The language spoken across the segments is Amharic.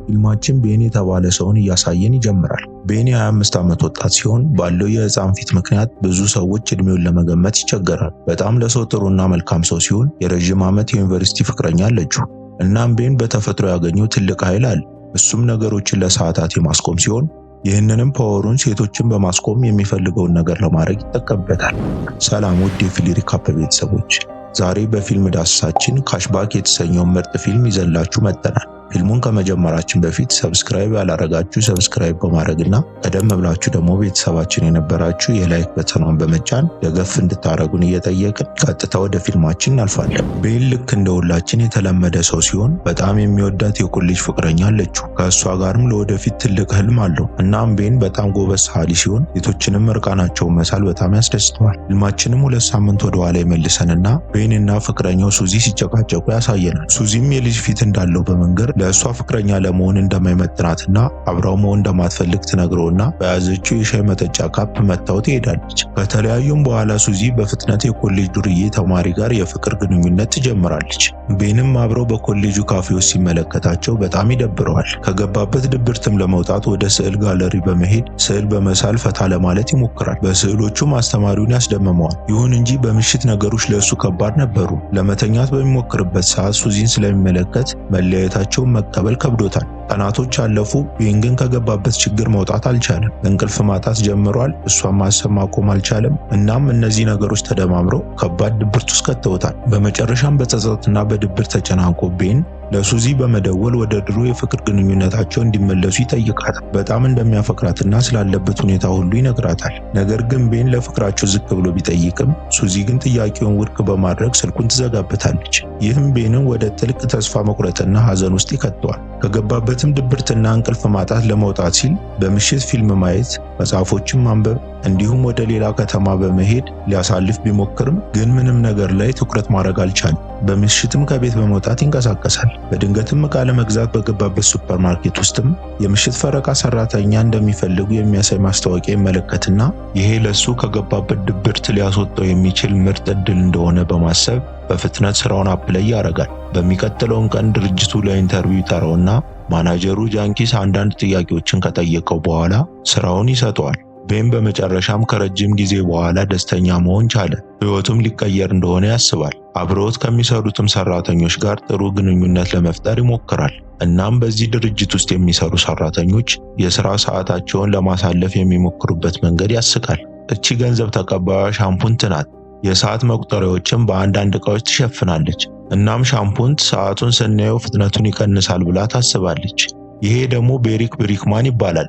ፊልማችን ቤን የተባለ ሰውን እያሳየን ይጀምራል። ቤን የ25 ዓመት ወጣት ሲሆን ባለው የህፃን ፊት ምክንያት ብዙ ሰዎች እድሜውን ለመገመት ይቸገራል። በጣም ለሰው ጥሩና መልካም ሰው ሲሆን የረዥም ዓመት የዩኒቨርሲቲ ፍቅረኛ አለችው። እናም ቤን በተፈጥሮ ያገኘው ትልቅ ኃይል አለ። እሱም ነገሮችን ለሰዓታት የማስቆም ሲሆን ይህንንም power ኡን ሴቶችን በማስቆም የሚፈልገውን ነገር ለማድረግ ይጠቀምበታል። ሰላም ውድ የፊሊ ሪካፕ ቤተሰቦች፣ ዛሬ በፊልም ዳሰሳችን Cashback የተሰኘውን ምርጥ ፊልም ይዘንላችሁ መጥተናል። ፊልሙን ከመጀመራችን በፊት subscribe ያላረጋችሁ subscribe በማድረግና ቀደም ብላችሁ ደግሞ ቤተሰባችን የነበራችሁ የ like button ኗን በመጫን ደገፍ እንድታረጉን እየጠየቅን ቀጥታ ወደ ፊልማችን እናልፋለን። ቤን ልክ እንደ ሁላችን የተለመደ ሰው ሲሆን በጣም የሚወዳት የኮሌጅ ፍቅረኛ አለችው። ከእሷ ጋርም ለወደፊት ትልቅ ህልም አለው። እናም ቤን በጣም ጎበዝ ሰዓሊ ሲሆን ሴቶችንም እርቃናቸውን መሳል በጣም ያስደስተዋል። ፊልማችንም 2 ሳምንት ወደ ኋላ ይመልሰንና ቤን እና ፍቅረኛው ሱዚ ሲጨቃጨቁ ያሳየናል። ሱዚም የልጅ ፊት እንዳለው በመንገር ለእሷ ፍቅረኛ ለመሆን እንደማይመጥናትና አብራው መሆን እንደማትፈልግ ትነግረውና በያዘችው የሻይ መጠጫ cup መታው ትሄዳለች። ከተለያዩም በኋላ ሱዚ በፍጥነት የኮሌጅ ዱርዬ ተማሪ ጋር የፍቅር ግንኙነት ትጀምራለች። ቤንም አብረው በኮሌጁ ካፌ ውስጥ ሲመለከታቸው በጣም ይደብረዋል። ከገባበት ድብርትም ለመውጣት ወደ ስዕል ጋለሪ በመሄድ ስዕል በመሳል ፈታ ለማለት ይሞክራል። በስዕሎቹም አስተማሪውን ያስደምመዋል። ይሁን እንጂ በምሽት ነገሮች ለእሱ ከባድ ነበሩ። ለመተኛት በሚሞክርበት ሰዓት ሱዚን ስለሚመለከት መለያየታቸውን መቀበል ከብዶታል። ቀናቶች አለፉ። ቤን ግን ከገባበት ችግር መውጣት አልቻለም። እንቅልፍ ማጣት ጀምሯል። እሷን ማሰብ ማቆም አልቻለም። እናም እነዚህ ነገሮች ተደማምረው ከባድ ድብርት ውስጥ ከተውታል። በመጨረሻም በጸጸትና በድብርት ተጨናንቆ ቤን ለሱዚ በመደወል ወደ ድሮ የፍቅር ግንኙነታቸው እንዲመለሱ ይጠይቃታል። በጣም እንደሚያፈቅራትና ስላለበት ሁኔታ ሁሉ ይነግራታል። ነገር ግን ቤን ለፍቅራቸው ዝቅ ብሎ ቢጠይቅም ሱዚ ግን ጥያቄውን ውድቅ በማድረግ ስልኩን ትዘጋበታለች። ይህም ቤንን ወደ ጥልቅ ተስፋ መቁረጥና ሀዘን ውስጥ ይከተዋል። ከገባበትም ድብርትና እንቅልፍ ማጣት ለመውጣት ሲል በምሽት ፊልም ማየት፣ መጽሐፎችን ማንበብ እንዲሁም ወደ ሌላ ከተማ በመሄድ ሊያሳልፍ ቢሞክርም ግን ምንም ነገር ላይ ትኩረት ማድረግ አልቻለም። በምሽትም ከቤት በመውጣት ይንቀሳቀሳል። በድንገትም ዕቃ ለመግዛት በገባበት ሱፐርማርኬት ውስጥም የምሽት ፈረቃ ሰራተኛ እንደሚፈልጉ የሚያሳይ ማስታወቂያ ይመለከትና ይሄ ለሱ ከገባበት ድብርት ሊያስወጣው የሚችል ምርጥ እድል እንደሆነ በማሰብ በፍጥነት ስራውን apply ያደርጋል። በሚቀጥለውም ቀን ድርጅቱ ለ interview ይጠራውና ማናጀሩ ጃንኪስ አንዳንድ ጥያቄዎችን ከጠየቀው በኋላ ስራውን ይሰጠዋል። ቤን በመጨረሻም ከረጅም ጊዜ በኋላ ደስተኛ መሆን ቻለ። ህይወቱም ሊቀየር እንደሆነ ያስባል። አብረውት ከሚሰሩትም ሰራተኞች ጋር ጥሩ ግንኙነት ለመፍጠር ይሞክራል። እናም በዚህ ድርጅት ውስጥ የሚሰሩ ሰራተኞች የሥራ ሰዓታቸውን ለማሳለፍ የሚሞክሩበት መንገድ ያስቃል። እቺ ገንዘብ ተቀባዩ ሻምፑንት ናት። የሰዓት መቁጠሪያዎችን በአንዳንድ ዕቃዎች ትሸፍናለች። እናም ሻምፑንት ሰዓቱን ስናየው ፍጥነቱን ይቀንሳል ብላ ታስባለች። ይሄ ደግሞ ቤሪክ ብሪክማን ይባላል።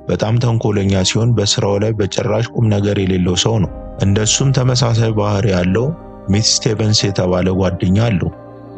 በጣም ተንኮለኛ ሲሆን በስራው ላይ በጭራሽ ቁም ነገር የሌለው ሰው ነው። እንደሱም ተመሳሳይ ባህሪ ያለው ሚት ስቴቨንስ የተባለ ጓደኛ አለው።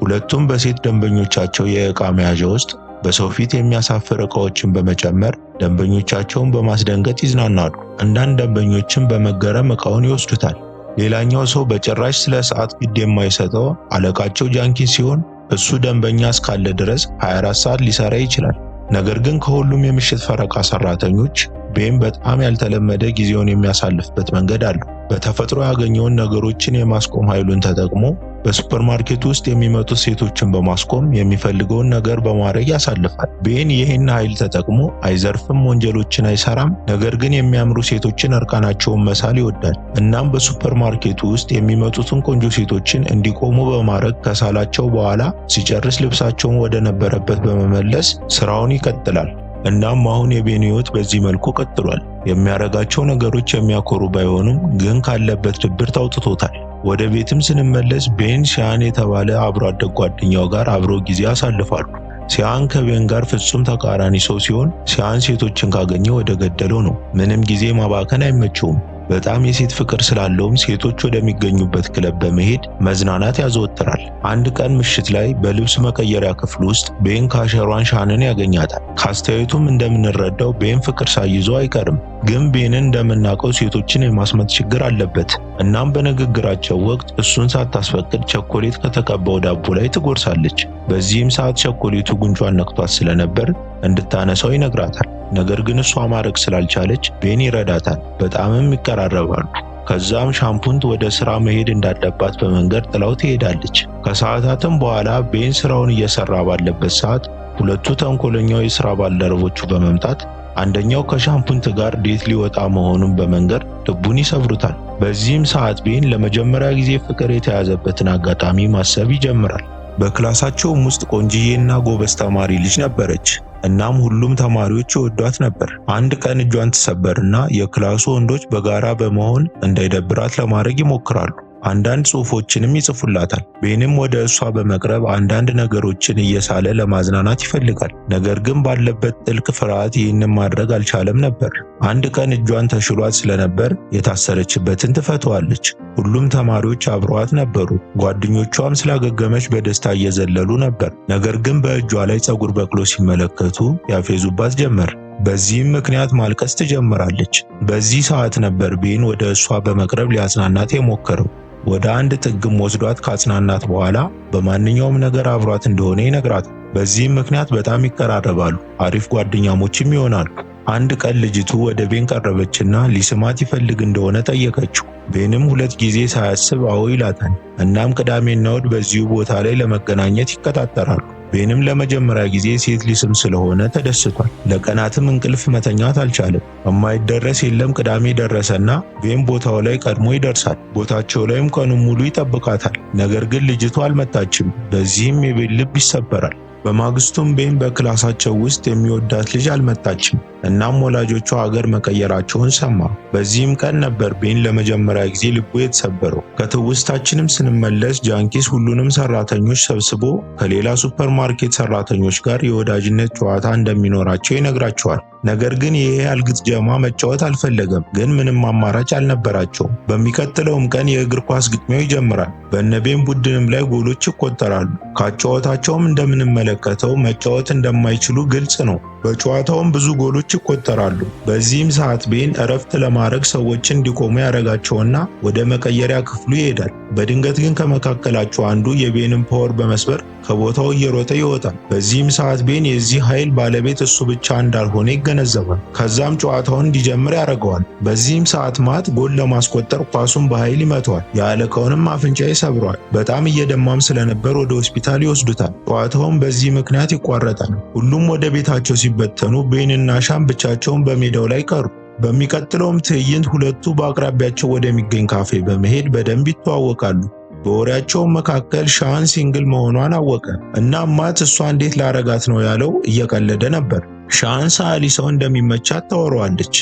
ሁለቱም በሴት ደንበኞቻቸው የዕቃ መያዣ ውስጥ በሰው ፊት የሚያሳፍር ዕቃዎችን በመጨመር ደንበኞቻቸውን በማስደንገጥ ይዝናናሉ። አንዳንድ ደንበኞችም በመገረም ዕቃውን ይወስዱታል። ሌላኛው ሰው በጭራሽ ስለ ሰዓት ግድ የማይሰጠው አለቃቸው ጃንኪን ሲሆን እሱ ደንበኛ እስካለ ድረስ 24 ሰዓት ሊሰራ ይችላል። ነገር ግን ከሁሉም የምሽት ፈረቃ ሰራተኞች ቤን በጣም ያልተለመደ ጊዜውን የሚያሳልፍበት መንገድ አለው። በተፈጥሮ ያገኘውን ነገሮችን የማስቆም ኃይሉን ተጠቅሞ በሱፐርማርኬት ውስጥ የሚመጡት ሴቶችን በማስቆም የሚፈልገውን ነገር በማድረግ ያሳልፋል። ቤን ይህን ኃይል ተጠቅሞ አይዘርፍም፣ ወንጀሎችን አይሰራም። ነገር ግን የሚያምሩ ሴቶችን እርቃናቸውን መሳል ይወዳል። እናም በሱፐርማርኬቱ ውስጥ የሚመጡትን ቆንጆ ሴቶችን እንዲቆሙ በማድረግ ከሳላቸው በኋላ ሲጨርስ ልብሳቸውን ወደ ነበረበት በመመለስ ስራውን ይቀጥላል። እናም አሁን የቤን ህይወት በዚህ መልኩ ቀጥሏል። የሚያረጋቸው ነገሮች የሚያኮሩ ባይሆኑም ግን ካለበት ድብርት አውጥቶታል። ወደ ቤትም ስንመለስ ቤን ሲያን የተባለ አብሮ አደግ ጓደኛው ጋር አብሮ ጊዜ ያሳልፋሉ። ሲያን ከቤን ጋር ፍጹም ተቃራኒ ሰው ሲሆን ሲያን ሴቶችን ካገኘ ወደ ገደለው ነው። ምንም ጊዜ ማባከን አይመቸውም። በጣም የሴት ፍቅር ስላለውም ሴቶች ወደሚገኙበት ክለብ በመሄድ መዝናናት ያዘወትራል። አንድ ቀን ምሽት ላይ በልብስ መቀየሪያ ክፍል ውስጥ ቤን cashier ዋን ሻንን ያገኛታል። ካስተያየቱም እንደምንረዳው ቤን ፍቅር ሳይዘው አይቀርም። ግን ቤንን እንደምናውቀው ሴቶችን የማስመጥ ችግር አለበት። እናም በንግግራቸው ወቅት እሱን ሳታስፈቅድ ቸኮሌት ከተቀባው ዳቦ ላይ ትጎርሳለች። በዚህም ሰዓት ቸኮሌቱ ጉንጯን ነክቷት ስለነበር እንድታነሳው ይነግራታል። ነገር ግን እሷ ማድረግ ስላልቻለች ቤን ይረዳታል። በጣምም ይቀራረባሉ። ከዛም ሻምፑንት ወደ ስራ መሄድ እንዳለባት በመንገድ ጥላው ትሄዳለች። ከሰዓታትም በኋላ ቤን ስራውን እየሰራ ባለበት ሰዓት ሁለቱ ተንኮለኛው የሥራ ባልደረቦቹ በመምጣት አንደኛው ከሻምፑንት ጋር date ሊወጣ መሆኑን በመንገር ልቡን ይሰብሩታል። በዚህም ሰዓት ቤን ለመጀመሪያ ጊዜ ፍቅር የተያዘበትን አጋጣሚ ማሰብ ይጀምራል። በክላሳቸውም ውስጥ ቆንጅዬና ጎበዝ ተማሪ ልጅ ነበረች። እናም ሁሉም ተማሪዎች ይወዷት ነበር። አንድ ቀን እጇን ትሰበርና የክላሱ ወንዶች በጋራ በመሆን እንዳይደብራት ለማድረግ ይሞክራሉ። አንዳንድ ጽሑፎችንም ይጽፉላታል። ቤንም ወደ እሷ በመቅረብ አንዳንድ ነገሮችን እየሳለ ለማዝናናት ይፈልጋል። ነገር ግን ባለበት ጥልቅ ፍርሃት ይህንን ማድረግ አልቻለም ነበር። አንድ ቀን እጇን ተሽሏት ስለነበር የታሰረችበትን ትፈተዋለች። ሁሉም ተማሪዎች አብረዋት ነበሩ። ጓደኞቿም ስላገገመች በደስታ እየዘለሉ ነበር። ነገር ግን በእጇ ላይ ፀጉር በቅሎ ሲመለከቱ ያፌዙባት ጀመር። በዚህም ምክንያት ማልቀስ ትጀምራለች። በዚህ ሰዓት ነበር ቤን ወደ እሷ በመቅረብ ሊያጽናናት የሞከረው። ወደ አንድ ጥግም ወስዷት ካጽናናት በኋላ በማንኛውም ነገር አብሯት እንደሆነ ይነግራታል። በዚህም ምክንያት በጣም ይቀራረባሉ፣ አሪፍ ጓደኛሞችም ይሆናሉ። አንድ ቀን ልጅቱ ወደ ቤን ቀረበችና ሊስማት ይፈልግ እንደሆነ ጠየቀችው። ቤንም ሁለት ጊዜ ሳያስብ አዎ ይላታል። እናም ቅዳሜና እሁድ በዚሁ ቦታ ላይ ለመገናኘት ይቀጣጠራሉ። ቤንም ለመጀመሪያ ጊዜ ሴት ሊስም ስለሆነ ተደስቷል። ለቀናትም እንቅልፍ መተኛት አልቻለም። የማይደረስ የለም። ቅዳሜ ደረሰና ቤን ቦታው ላይ ቀድሞ ይደርሳል። ቦታቸው ላይም ቀኑን ሙሉ ይጠብቃታል። ነገር ግን ልጅቱ አልመጣችም። በዚህም የቤን ልብ ይሰበራል። በማግስቱም ቤን በክላሳቸው ውስጥ የሚወዳት ልጅ አልመጣችም። እናም ወላጆቿ ሀገር መቀየራቸውን ሰማ። በዚህም ቀን ነበር ቤን ለመጀመሪያ ጊዜ ልቡ የተሰበረው። ከትውስታችንም ስንመለስ ጃንኪስ ሁሉንም ሰራተኞች ሰብስቦ ከሌላ ሱፐርማርኬት ሰራተኞች ጋር የወዳጅነት ጨዋታ እንደሚኖራቸው ይነግራቸዋል። ነገር ግን ይሄ አልግት ጀማ መጫወት አልፈለገም። ግን ምንም አማራጭ አልነበራቸውም። በሚቀጥለውም ቀን የእግር ኳስ ግጥሚያው ይጀምራል። በነቤን ቡድንም ላይ ጎሎች ይቆጠራሉ። ካጨዋወታቸውም እንደምንመለከተው መጫወት እንደማይችሉ ግልጽ ነው። በጨዋታውም ብዙ ጎሎች ይቆጠራሉ። በዚህም ሰዓት ቤን እረፍት ለማድረግ ሰዎችን እንዲቆሙ ያደርጋቸውና ወደ መቀየሪያ ክፍሉ ይሄዳል። በድንገት ግን ከመካከላቸው አንዱ የቤንን power በመስበር ከቦታው እየሮጠ ይወጣል። በዚህም ሰዓት ቤን የዚህ ኃይል ባለቤት እሱ ብቻ እንዳልሆነ ይገነዘባል። ከዛም ጨዋታውን እንዲጀምር ያደርገዋል። በዚህም ሰዓት ማት ጎል ለማስቆጠር ኳሱን በኃይል ይመታዋል። የአለቃውንም አፍንጫ ይሰብረዋል። በጣም እየደማም ስለነበር ወደ ሆስፒታል ይወስዱታል። ጨዋታውን በዚህ ምክንያት ይቋረጣል። ሁሉም ወደ ቤታቸው ሲበተኑ ቤንና ሻም ብቻቸውን በሜዳው ላይ ቀሩ። በሚቀጥለውም ትዕይንት ሁለቱ በአቅራቢያቸው ወደሚገኝ ካፌ በመሄድ በደንብ ይተዋወቃሉ። በወሬያቸው መካከል ሻን single መሆኗን አወቀ። እናም ማት እሷ እንዴት ላረጋት ነው ያለው እየቀለደ ነበር። ሻን ሰዓሊ ሰው እንደሚመቻት ታወራዋለች።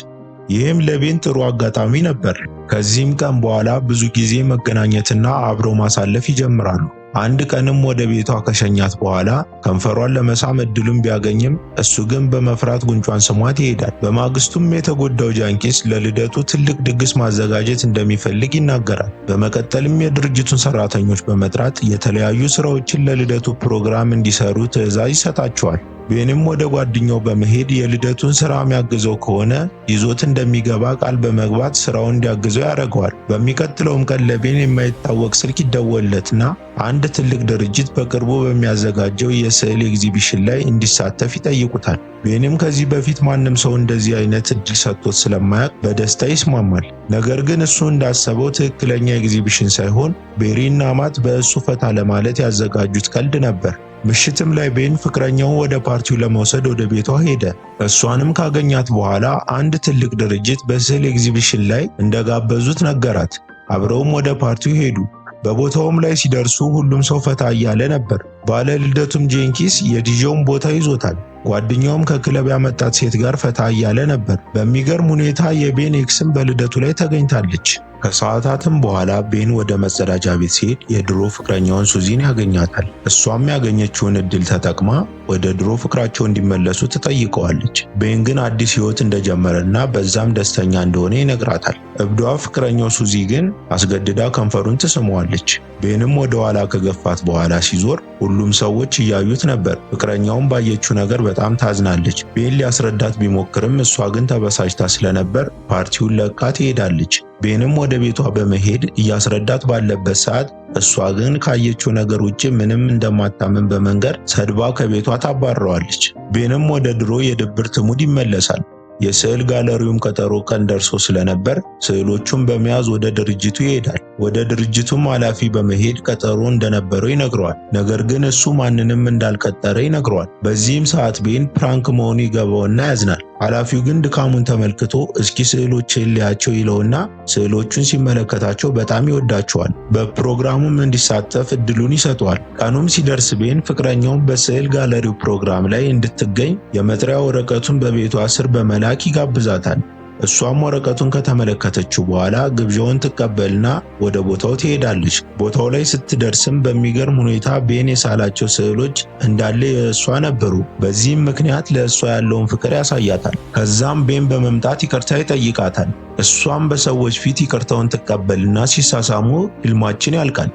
ይህም ለቤን ጥሩ አጋጣሚ ነበር። ከዚህም ቀን በኋላ ብዙ ጊዜ መገናኘትና አብረው ማሳለፍ ይጀምራሉ። አንድ ቀንም ወደ ቤቷ ከሸኛት በኋላ ከንፈሯን ለመሳም እድሉን ቢያገኝም እሱ ግን በመፍራት ጉንጯን ስሟት ይሄዳል። በማግስቱም የተጎዳው ጃንኪስ ለልደቱ ትልቅ ድግስ ማዘጋጀት እንደሚፈልግ ይናገራል። በመቀጠልም የድርጅቱን ሰራተኞች በመጥራት የተለያዩ ስራዎችን ለልደቱ ፕሮግራም እንዲሰሩ ትዕዛዝ ይሰጣቸዋል። ቤንም ወደ ጓደኛው በመሄድ የልደቱን ስራ የሚያግዘው ከሆነ ይዞት እንደሚገባ ቃል በመግባት ስራውን እንዲያግዘው ያደርገዋል። በሚቀጥለውም ቀን ለቤን የማይታወቅ ስልክ ይደወልለትና አንድ ትልቅ ድርጅት በቅርቡ በሚያዘጋጀው የስዕል ኤግዚቢሽን ላይ እንዲሳተፍ ይጠይቁታል። ቤንም ከዚህ በፊት ማንም ሰው እንደዚህ አይነት እድል ሰጥቶት ስለማያውቅ በደስታ ይስማማል። ነገር ግን እሱ እንዳሰበው ትክክለኛ ኤግዚቢሽን ሳይሆን ቤሪና ማት በእሱ ፈታ ለማለት ያዘጋጁት ቀልድ ነበር። ምሽትም ላይ ቤን ፍቅረኛውን ወደ ፓርቲው ለመውሰድ ወደ ቤቷ ሄደ። እሷንም ካገኛት በኋላ አንድ ትልቅ ድርጅት በስዕል ኤግዚቢሽን ላይ እንደጋበዙት ነገራት። አብረውም ወደ ፓርቲው ሄዱ። በቦታውም ላይ ሲደርሱ ሁሉም ሰው ፈታ እያለ ነበር። ባለ ልደቱም ጄንኪስ የዲጄውን ቦታ ይዞታል። ጓደኛውም ከክለብ ያመጣት ሴት ጋር ፈታ እያለ ነበር። በሚገርም ሁኔታ የቤን ex ም በልደቱ ላይ ተገኝታለች። ከሰዓታትም በኋላ ቤን ወደ መጸዳጃ ቤት ሲሄድ የድሮ ፍቅረኛውን ሱዚን ያገኛታል። እሷም ያገኘችውን እድል ተጠቅማ ወደ ድሮ ፍቅራቸው እንዲመለሱ ትጠይቀዋለች። ቤን ግን አዲስ ሕይወት እንደጀመረና በዛም ደስተኛ እንደሆነ ይነግራታል። እብዷ ፍቅረኛው ሱዚ ግን አስገድዳ ከንፈሩን ትስመዋለች። ቤንም ወደ ኋላ ከገፋት በኋላ ሲዞር ሁሉም ሰዎች እያዩት ነበር። ፍቅረኛውም ባየችው ነገር በጣም ታዝናለች። ቤን ሊያስረዳት ቢሞክርም እሷ ግን ተበሳጭታ ስለነበር ፓርቲውን ለቃ ትሄዳለች። ቤንም ወደ ቤቷ በመሄድ እያስረዳት ባለበት ሰዓት እሷ ግን ካየችው ነገር ውጭ ምንም እንደማታምን በመንገር ሰድባ ከቤቷ ታባረዋለች። ቤንም ወደ ድሮ የድብርት mood ይመለሳል። የስዕል ጋለሪውም ቀጠሮ ቀን ደርሶ ስለነበር ስዕሎቹን በመያዝ ወደ ድርጅቱ ይሄዳል። ወደ ድርጅቱም ኃላፊ በመሄድ ቀጠሮ እንደነበረው ይነግረዋል። ነገር ግን እሱ ማንንም እንዳልቀጠረ ይነግረዋል። በዚህም ሰዓት ቤን prank መሆኑ ይገባውና ያዝናል። ኃላፊው ግን ድካሙን ተመልክቶ እስኪ ስዕሎችን ሊያቸው ይለውና ስዕሎቹን ሲመለከታቸው በጣም ይወዳቸዋል። በፕሮግራሙም እንዲሳተፍ እድሉን ይሰጠዋል። ቀኑም ሲደርስ ቤን ፍቅረኛውን በስዕል ጋለሪው ፕሮግራም ላይ እንድትገኝ የመጥሪያ ወረቀቱን በቤቷ ስር በመላክ ይጋብዛታል። እሷም ወረቀቱን ከተመለከተችው በኋላ ግብዣውን ትቀበልና ወደ ቦታው ትሄዳለች። ቦታው ላይ ስትደርስም በሚገርም ሁኔታ ቤን የሳላቸው ስዕሎች እንዳለ የእሷ ነበሩ። በዚህም ምክንያት ለእሷ ያለውን ፍቅር ያሳያታል። ከዛም ቤን በመምጣት ይቅርታ ይጠይቃታል። እሷም በሰዎች ፊት ይቅርታውን ትቀበልና ሲሳሳሙ ፊልማችን ያልቃል።